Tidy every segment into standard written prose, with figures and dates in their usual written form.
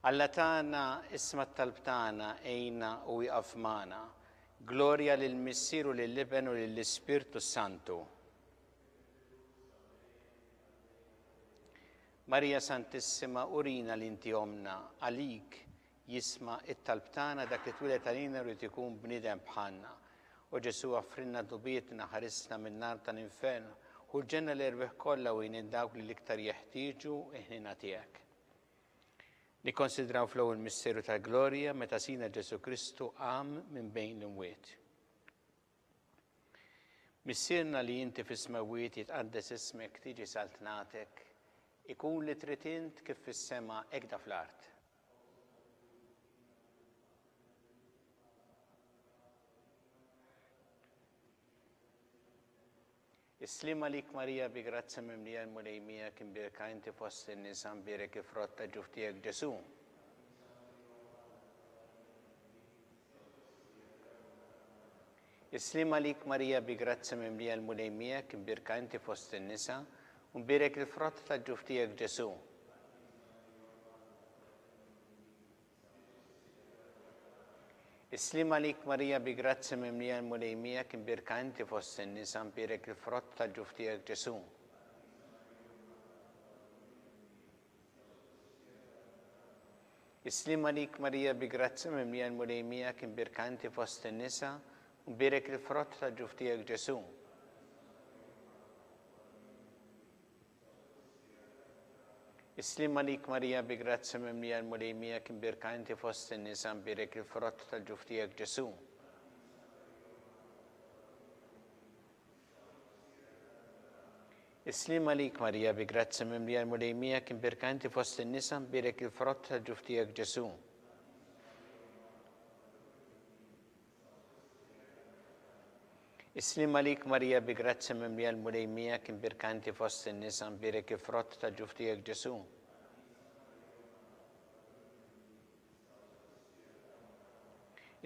Alla tagħna, isma' t-talb tagħna, għinna u ieqaf magħna. Glorja lill-Missier u lill-Iben u lill-Ispirtu s-Santu. Marija Santissima, urina li inti ommna, għalik jisma' it-talb tagħna dak li twieled għalina rrid ikun bniedem bħalna. O Ġesù aghfrilna dnubietna, ħarisna min-nar tal-infern, ħu l-ġenna l-erwieħ kollha u għin lil dawk li l-iktar jeħtieġu l-ħniena tiegħek. Nikkonsidraw fl-ewwel misteru tal-glorja meta Sidna Ġesù Kristu qam minn bejn l-imwiet. Missierna li inti fis-smewwiet jitqaddes ismek tiġi saltnatek, ikun li trid int kif fis-sema hekk da fl-art. Is-sliem għalik Marija bi grazzja mimlija l-Mulej miegħek imbierka inti fost in-nisa mbierek il-frott ta' ġuf tiegħek Ġesù. Is-sliem għalik Marija bi grazzja mimlija l-Mulej miegħek imbierka inti fost in-nisa u mbierek il-frott tal-ġuf tiegħek Ġesù. Is-sliem għalik Marija bi grazzja mimlija l-Mulej miegħek imbierka inti fost in-nisa mbierek il-frott tal-ġuf tiegħek Ġesù. Is-sliem għalik Marija bi grazzja mimlija l-Mulej miegħek imbierka inti fost in-nisa u mbierek il-frott tal-ġuf tiegħek Ġesù. Is-sliem għalik Marija bi grazzja mimlija l-Mulej miegħek imbierka inti fost in-nisa mbierek il-frott tal-ġuf tiegħek Ġesù. Is-sliem għalik Marija bi grazzja mimlija l-Mulej miegħek imbierka inti fost in-nisa mbierek il-frott tal-ġuf tiegħek Ġesù. Is-sliem għalik Marija bi grazzja mimlija l-Mulej miegħek imbierka inti fost in-nisa mbierek il-frott tal-ġuf tiegħek Ġesù.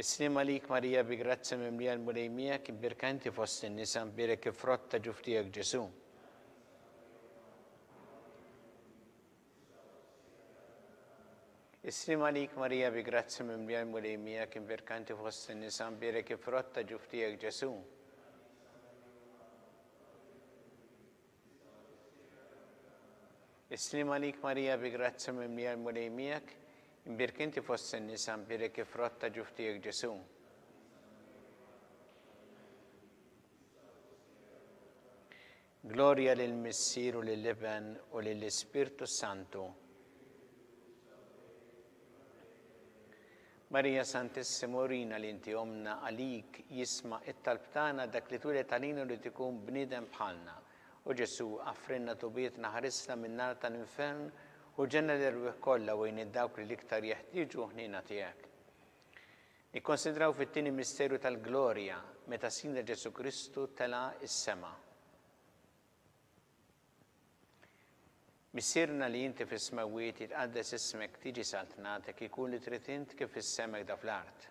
Is-sliem għalik Marija bi grazzja mimlija l-Mulej miegħek imbierka inti fost in-nisa mbierek il-frott ta' ġuf tiegħek Ġesù. Is-sliem għalik Marija bi grazzja mimlija l-Mulej miegħek imbierka inti fost in-nisa mbierek il-frott ta' ġuf tiegħek Ġesù. Is-sliem għalik Marija bi grazzja mimlija l-Mulej miegħek imbierka inti fost in-nisa mbierek il-frott ta' ġuf tiegħek Ġesù. Glorja lill-Missier u lill-Iben u lill-Ispirtu s-Santu. Marija Santissima urina li inti ommna għalik jisma' it-talb tagħna dak li twieled għalina rrid ikun bniedem bħalna. O Ġesù, aghfrilna tubietna ħarisna min-nar tal-infern u ġenna l-erwieħ kollha u għin dawk li l-iktar jeħtieġu ħniena tiegħek. Nikkonsidraw fit-tieni misteru tal-glorja meta Sidna Ġesù Kristu tela' s-sema. Missierna li inti fis-smewwiet jitqaddes ismek tiġi saltnatek ikun li trid int kif fis-sema hekda fl-art.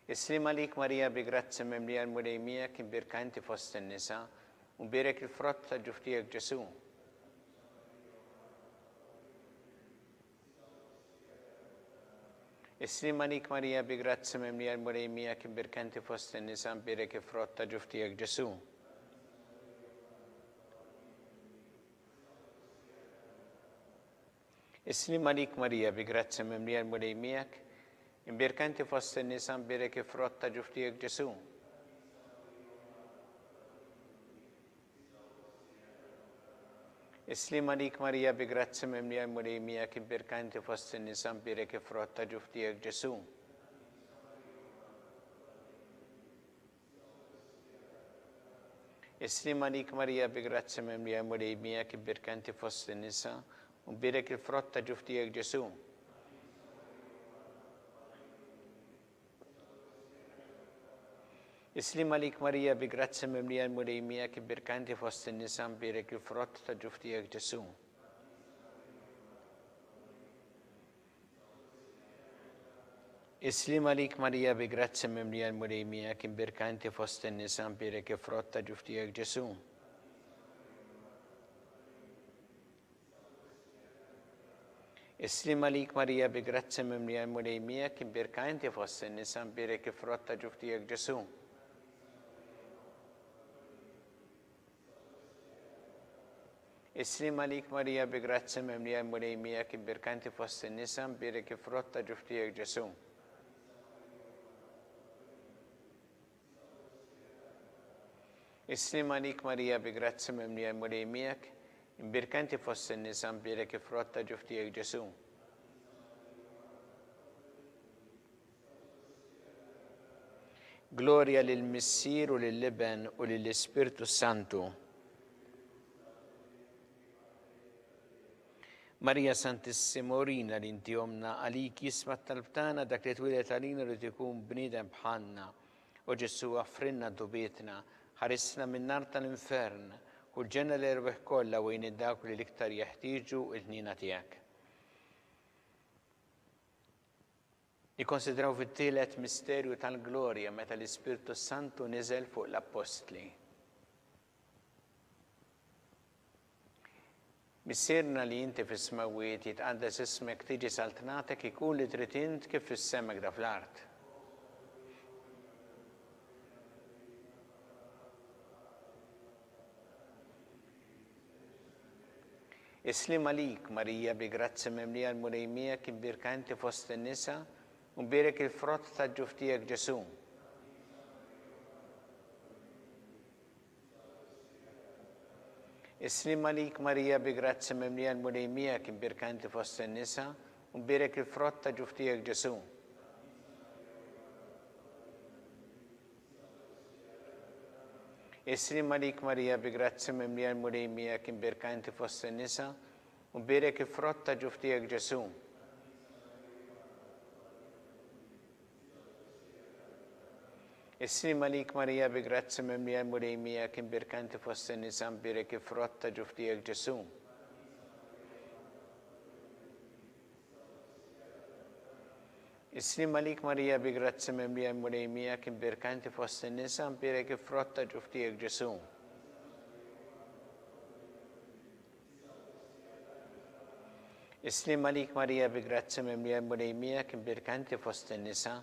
Is-sliem għalik Marija bi grazzja mimlija l-Mulej miegħek imbierka inti fost in-nisa u mbierek il-frott tal-ġuf tiegħek Ġesù. Is-sliem għalik Marija bi grazzja mimlija l-Mulej miegħek imbierka inti fost in-nisa mbierek il-frott ta' ġuf tiegħek Ġesù. Is-sliem għalik Marija bi grazzja mimlija l-Mulej miegħek, imbierka inti fost in-nisa mbierek il-frott ta' ġuf tiegħek Ġesù. Is-sliem għalik Marija bi grazzja mimlija l-Mulej miegħek, imbierka inti fost in-nisa mbierek il-frott ta' ġuf tiegħek Ġesù. Is-sliem għalik Marija bi grazzja mimlija l-Mulej miegħek ibbierka inti fost in-nisa u mbierek il-frott ta' ġuf tiegħek Ġesù. Is-sliem għalik Marija bi grazzja mimlija l-Mulej miegħek ibbierka inti fost in-nisa mbierek il-frott ta' ġuf tiegħek Ġesù. Is-sliem għalik Marija bi grazzja mimlija l-Mulej miegħek imbierka inti fost in-nisa mbierek il-frott ta' ġuf tiegħek Ġesù. Is-sliem għalik Marija bi grazzja mimlija l-Mulej miegħek imbierka inti fost in-nisa mbierek il-frott ta' ġuf tiegħek Ġesù. Is-sliem għalik Marija bi grazzja mimlija l-Mulej miegħek imbierka inti fost in-nisa mbierek il-frott ta' ġuf tiegħek Ġesù. Is-sliem għalik Marija bi grazzja mimlija l-Mulej miegħek imbierka inti fost in-nisa mbierek il-frott ta' ġuf tiegħek Ġesù. Glorja lill-Missier u lill-Iben u lill-Ispirtu s-Santu. Marija Santissima urina li inti ommna għalik jisma' t-talb tagħna dak li twieled għalina rrid ikun bniedem bħalna. O Ġesù aħfrilna dnubietna, ħarisna min-nar tal-infern, u l-ġenna l-erwieħ kollha u għin dawk li l-iktar jeħtieġu l-ħniena tiegħek. Nikkonsidraw fit-tielet misterju tal-glorja meta l-Ispirtu s-Santu niżel fuq l-appostli. Missierna li inti fis-smewwiet jitqaddes ismek tiġi saltnatek ikun li trid int kif fis-sema hekk fl-art. Is-sliem għalik, Marija, bi grazzja mimlija l-Mulej miegħek, imbierka inti fost in-nisa, u mbierek il-frott tal-ġuf tiegħek Ġesù. Is-sliem għalik, Marija, bi grazzja mimlija l-Mulej miegħek, imbierka inti fost in-nisa, u mbierek il-frott ta' ġuf tiegħek Ġesù. Is-sliem għalik Marija bi grazzja mimlija l-Mulej miegħek imbierka inti fost in-nisa u mbierek il-frott ta' ġuf tiegħek Ġesù. Is-sliem għalik Marija bi grazzja mimlija l-Mulej miegħek imbierka inti fost in-nisa mbierek il-frott ta' ġuf tiegħek Ġesù. Is-sliem għalik Marija bi grazzja mimlija l-Mulej miegħek imbierka inti fost in-nisa mbierek il-frott ta' ġuf tiegħek Ġesù. Is-sliem għalik Marija bi grazzja mimlija l-Mulej miegħek imbierka inti fost in-nisa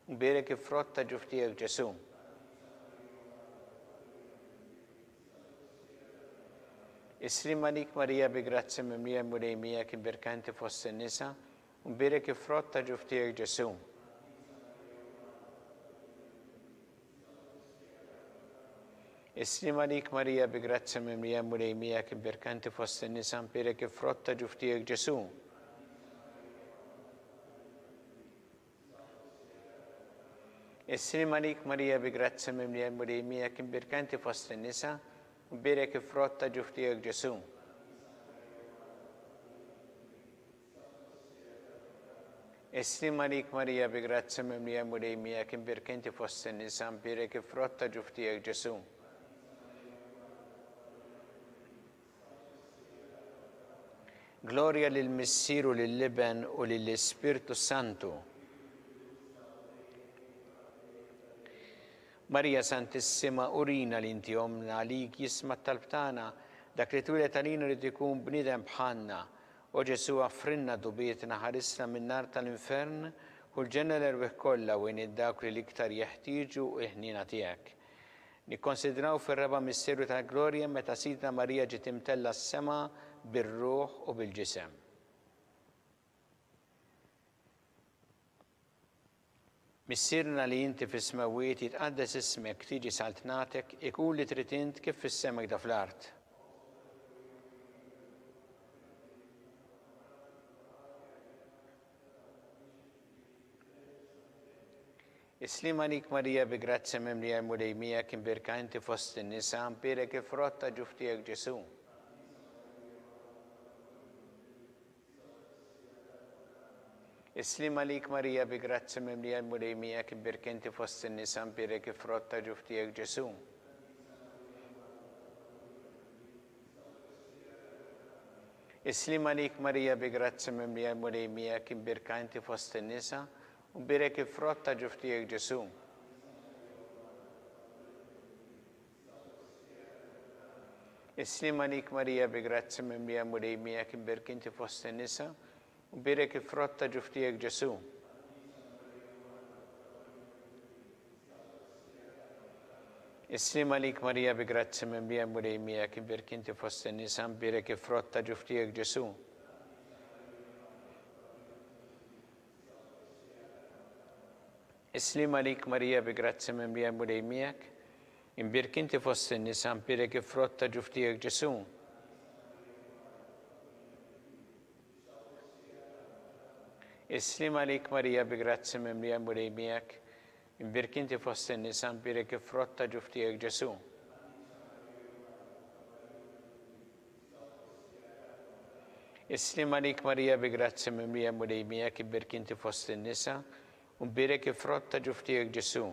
mbierek il-frott ta' ġuf tiegħek Ġesù. Is-sliem għalik Marija bi grazzja mimlija l-Mulej miegħek imbierka inti fost in-nisa u mbierek il-frott ta' ġuf tiegħek Ġesù. Is-sliem għalik Marija bi grazzja mimlija l-Mulej miegħek imbierka inti fost in-nisa mbierek il-frott ta' ġuf tiegħek Ġesù. Is-sliem għalik Marija bi grazzja mimlija l-Mulej miegħek imbierka inti fost in-nisa u mbierek il-frott ta' ġuf tiegħek Ġesù. Is-sliem għalik Marija bi grazzja mimlija l-Mulej miegħek imbierka inti fost in-nisa mbierek il-frott ta' ġuf tiegħek Ġesù. Glorja lill-Missier u lill-Iben u lill-Ispirtu s-Santu. Marija Santissima, urina li inti ommna, għalik jisma' t-talb tagħna, dak li twieled għalina jrid ikun bniedem bħalna. O Ġesù aħfrilna dnubietna, ħarisna min-nar tal-infern, ħu l-ġenna l-erwieħ kollha u għin id-dawk li l-iktar jeħtieġu l-ħniena tiegħek. Nikkonsidraw fir-raba' misteru tal-glorja meta Sidna Marija ġiet imtellgħa s-sema bir-ruħ u bil-ġisem. Missierna li inti fis-smewwiet jitqaddes ismek, tiġi saltnatek, ikun li trid int kif fis-sema hekk fl-art. Is-sliem għalik Marija bi grazzja mimlija l-Mulej miegħek imbierka inti fost in-nisa mbierek il-frott ta' ġuf tiegħek Ġesù. Is-sliem għalik Marija bi grazzja mimlija l-Mulej miegħek imbierka inti fost in-nisa mbierek il-frott ta' ġuf tiegħek Ġesù. Is-sliem għalik Marija bi grazzja mimlija l-Mulej miegħek imbierka inti fost in-nisa. U mbierek il-frott ta' ġuf tiegħek Ġesù. Is-sliem għalik Marija bi grazzja mimlija Mulej miegħek imbierk inti fost in-nisa, u mbierek il-frott ta' ġuf tiegħek Ġesù. Is-sliem għalik Marija bi grazzja mimlija Mulej miegħek imbierk inti fost in-nisa, mbierek il-frott ta' ġuf tiegħek Ġesù. Is-sliem għalik Marija bi grazzja mimlija Mulej miegħek, imbierk inti fost in-nisa, mbierek il-frott ta' ġuf tiegħek Ġesù. Is-sliem għalik Marija bi grazzja mimlija Mulej miegħek, imbierk inti fost in-nisa, mbierek il-frott ta' ġuf tiegħek Ġesù. Is-sliem għalik Marija bi grazzja mimlija Mulej miegħek imbierk inti fost in-nisa u mbierek il-frott ta' ġuf tiegħek Ġesù.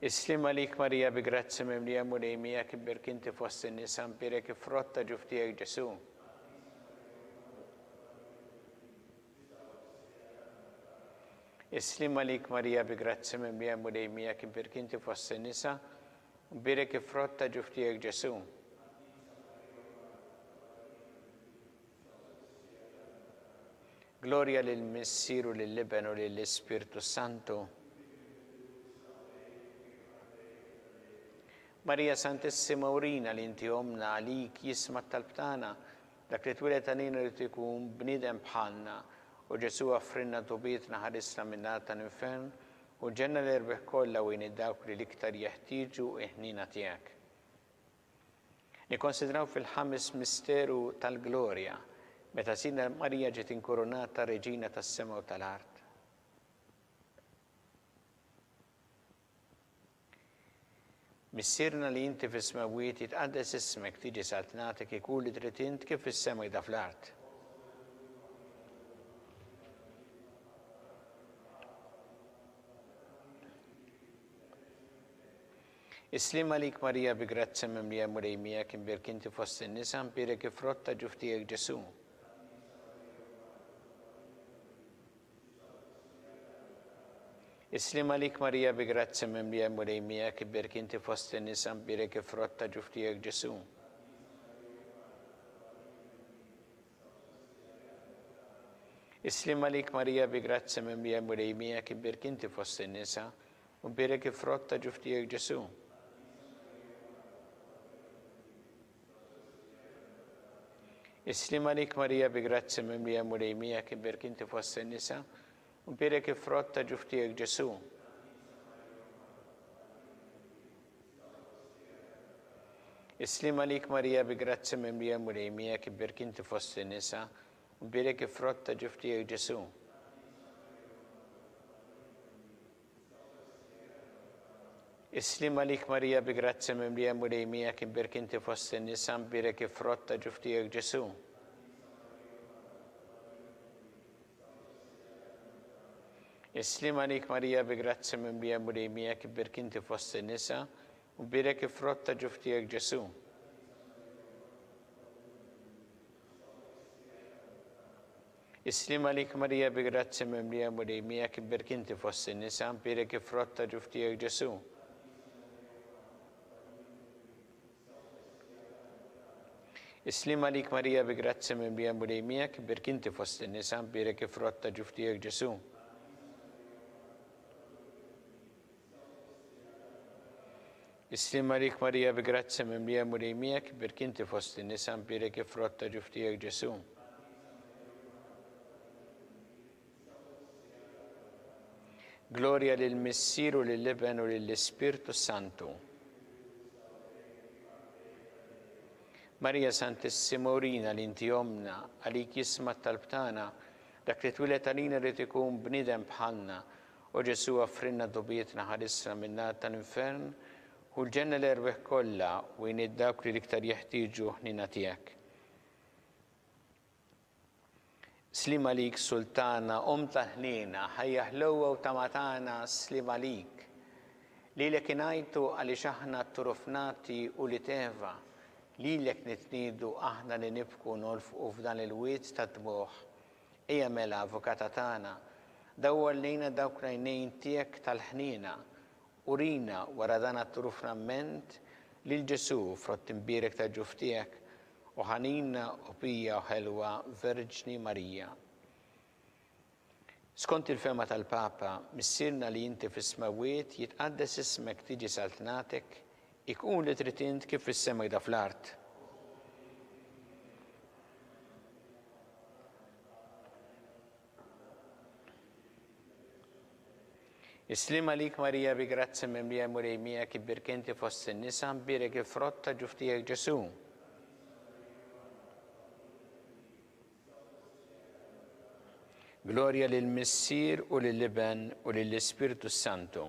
Is-sliem għalik Marija bi grazzja mimlija Mulej miegħek imbierk inti fost in-nisa mbierek il-frott ta' ġuf tiegħek Ġesù. Is-sliem għalik Marija bi grazzja mimlija Mulej miegħek imbierk inti fost in-nisa u mbierek il-frott ta' ġuf tiegħek Ġesù. Glorja lill-Missier u lill-Iben u lill-Ispirtu Santu. Marija Santissima urina li inti ommna għalik jisma' t-talb tagħna Dak li twieled għalina jrid ikun bniedem bħalna, u Ġesù offrilna tubietna ħarisna min-nar tal-infern u l-ġenna l-erwieħ kollha u għin dawk li l-iktar jeħtieġu l-ħniena tiegħek. Nikkonsidraw fil-ħames misteru tal-glorja, meta Sidna Marija ġiet inkurunata Reġina tas-sema u tal-art. Missierna li inti fis-smewwiet, jitqaddes ismek, tiġi saltnatek, ikun li trid int kif fis-sema jda fl-art. Is-sliem għalik Marija bi grazzja mimlija Mulej miegħek imbierk inti fost in-nisa mbierek il-frott ta' ġuf tiegħek Ġesù. Is-sliem għalik Marija bi grazzja mimlija Mulej miegħek ibbierk inti fost in-nisa mbierek il-frott ta' ġuf tiegħek Ġesù. Is-sliem għalik Marija bi grazzja mimlija Mulej miegħek ibbierk inti fost in-nisa u mbierek il-frott ta' ġuf tiegħek Ġesù. Is-sliem għalik Marija bi grazzja mimlija Mulej miegħek imbierk inti fost in-nisa u mbierek il-frott ta' ġuf tiegħek Ġesù. Is-sliem għalik Marija bi grazzja mimlija Mulej miegħek imbierk inti fost in-nisa u mbierek il-frott ta' ġuf tiegħek Ġesù. Is-sliem għalik Marija bi grazzja mimlija Mulej miegħek imbierk inti fost in-nisa mbierek il-frott ta' ġuf tiegħek Ġesù. Is-sliem għalik Marija bi grazzja mimlija Mulej miegħek imbierk inti fost in-nisa u mbierek il-frott ta' ġuf tiegħek Ġesù. Is-sliem għalik Marija bi grazzja mimlija Mulej miegħek imbierk inti fost in-nisa mbierek il-frott ta' ġuf tiegħek Ġesù. Is-sliem għalik Marija bi grazzja mimlija Mulej miegħek imbierk inti fost in-nisa mbierek il-frott ta' ġuf tiegħek Ġesù. Is-sliem għalik Marija bi grazzja mimlija Mulej miegħek, imbierk inti fost in-nisa mbierek il-frott ta' ġuf tiegħek Ġesù. Glorja lill-Missier u lill-Iben u lill-Ispirtu Santu. Marija Santissima urina li inti ommna, għalik jisma' t-talb tagħna, dak li twieled għalina jrid ikun bniedem bħalna, O Ġesù offrilna dnubietna ħarisna min-nar tal-infern u l-ġenna l-erwieħ kollha u għin dawk li l-iktar jeħtieġu ħniena tiegħek. Sliem għalik Sultana, Omm tal-ħniena, ħajja ħlewwa u tama tagħna, sliem għalik. Lilek ingħajtu għaliex aħna tturufnati ulied Eva. Lilek nitniedu aħna li nibku u nolfqu f'dan il-wied tad-dmugħ. Ejja mela, Avukata tagħna, dawwar lejna dawk l-għajnejn tiegħek tal-ħniena, urina, wara dan għat-turu framment, lil Ġesù, frott imbierek tal-ġuf tiegħek, o ħanina, o pija, o ħelwa Verġni Marija. Skont il-fehma tal-Papa, Missierna li inti fis-smewwiet, jitqaddes ismek, tiġi saltnatek, ikun li trid int kif fis-sema jda fl-art. Is-sliem għalik Marija bi grazzja mimlija Mulej miegħek ibbierk inti fost in-nisa, mbierek il-frott ta' ġuf tiegħek Ġesù. Glorja lill-Missier u lill-Iben u lill-Ispirtu s-Santu.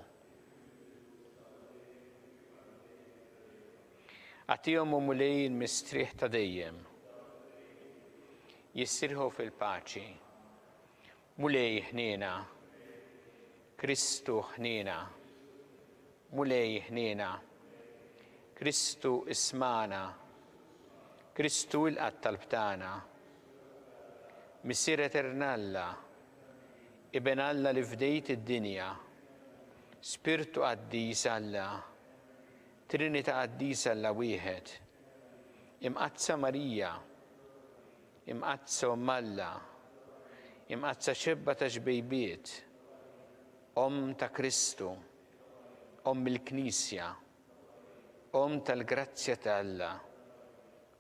Agħtihom, o Mulej, il-mistrieħ ta' dejjem. Jistrieħu fil-paċi. Mulej ħniena. Kristu ħniena. Mulej ħniena. Kristu ismagħna. Kristu ilqa' t-talb tagħna. Missier Etern Alla, Iben Alla li fdejt id-dinja, Spirtu Qaddis Alla, Trinità Qaddisa Alla Wieħed, Imqaddsa Marija, Imqaddsa Omm Alla, Imqaddsa Xebba ta' Xbejbiet, Omm ta' Kristu, Omm il-Knisja, Omm tal-grazzja ta' Alla,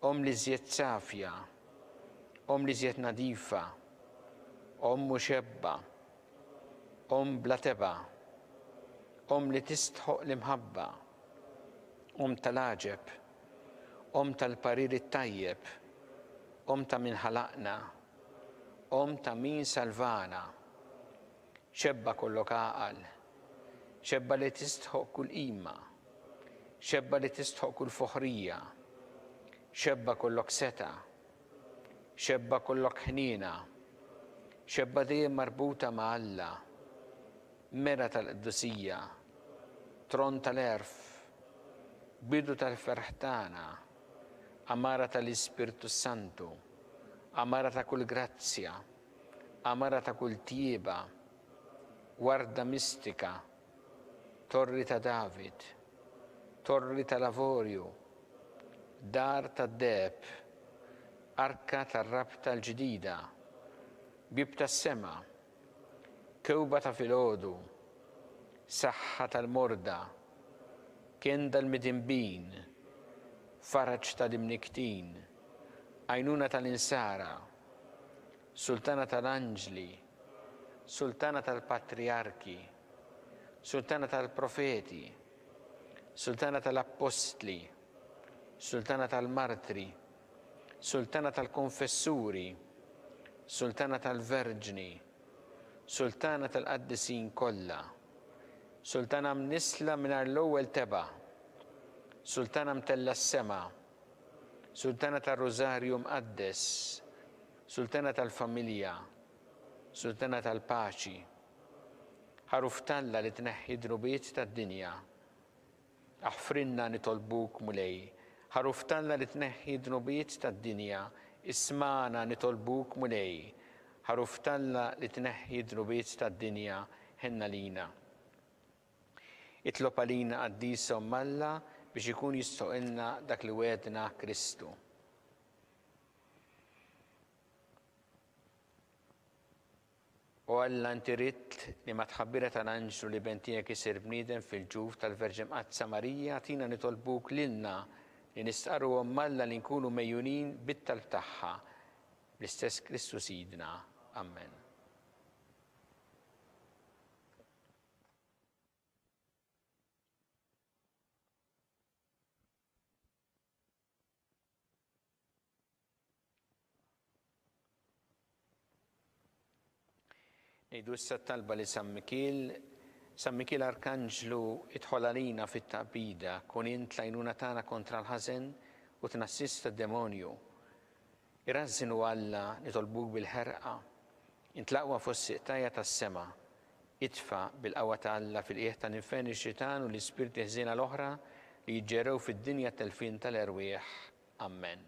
Omm l-iżjed safja, Omm l-iżjed nadifa, Omm u xebba, Omm bla tebgħa, Omm li tistħoqq l-imħabba, Omm tal-għaġeb, Omm tal-parir it-tajjeb, Omm ta' min ħalaqna, Omm ta' min salvana. Xebba kollok għaqal, xebba li tistħoqq kull qima, xebba li tistħoqq kull foħrija, xebba kollok setgħa, xebba kollok ħniena, xebba dejjem marbuta ma' Alla, mera tal-qdusija, tron tal-għerf, bidu tal-ferħ tagħna, għamara tal-Ispirtu s-Santu, għamara ta' kull grazzja, għamara ta' kull tjieba, warda mistika, torri ta' David, torri tal-avorju, dar tad-deheb, arka tar-rabta l-ġdida, bieb tas-sema, kewba ta' filgħodu, saħħa tal-morda, kenn tal-midinbin, faraġ tal-imnikktin, għajnuna tal-insara, Sultana tal-anġli, Sultana tal-patrijarki, Sultana tal-profeti, Sultana tal-appostli, Sultana tal-martri, Sultana tal-konfessuri, Sultana tal-verġni, Sultana tal-qaddisin kollha, Sultana mnissla mingħajr l-ewwel tebgħa, Sultana mtellgħa s-sema, Sultana tar-Rużarju Mqaddes, Sultana tal-familja, Sultana tal-paċi, Ħaruf t'Alla li tneħħi d-dnubiet tad-dinja. Aħfrilna nitolbuk, Mulej. Ħaruf t'Alla li tneħħi d-dnubiet tad-dinja, ismagħna nitolbuk, Mulej. Ħaruf t'Alla li tneħħi d-dnubiet tad-dinja, ħenn għalina. Itlob għalina Qaddisa Omm Alla biex ikun jistħoqilna dak li wegħedna Kristu. O Alla, inti ridt li mat-tħabbira tal-anġlu l-Iben tiegħek isir bniedem fil-ġuf tal-Verġni Mqaddsa Marija, agħtina nitolbuk lilna li nistqarru Omm Alla li nkunu megħjunin bit-talb tagħha, bl-istess Kristu Sidna. Ammen. Ngħidu issa t-talba li San Mikiel, San Mikiel Arkanġlu idħol għalina fit-taqbida, kun int l-għajnuna tagħna kontra l-ħażen u tnassis tad-demonju. Irażżin u Alla nitolbuk bil-ħerqa, int l-aqwa fost siqtajja tas-sema, itfa' bil-qawwa ta' Alla fil-qiegħ tal-infern ix-xitan u l-ispirti ħżiena l-oħra li jiġġerrew fid-dinja t-telfien tal-erwieħ. Ammen.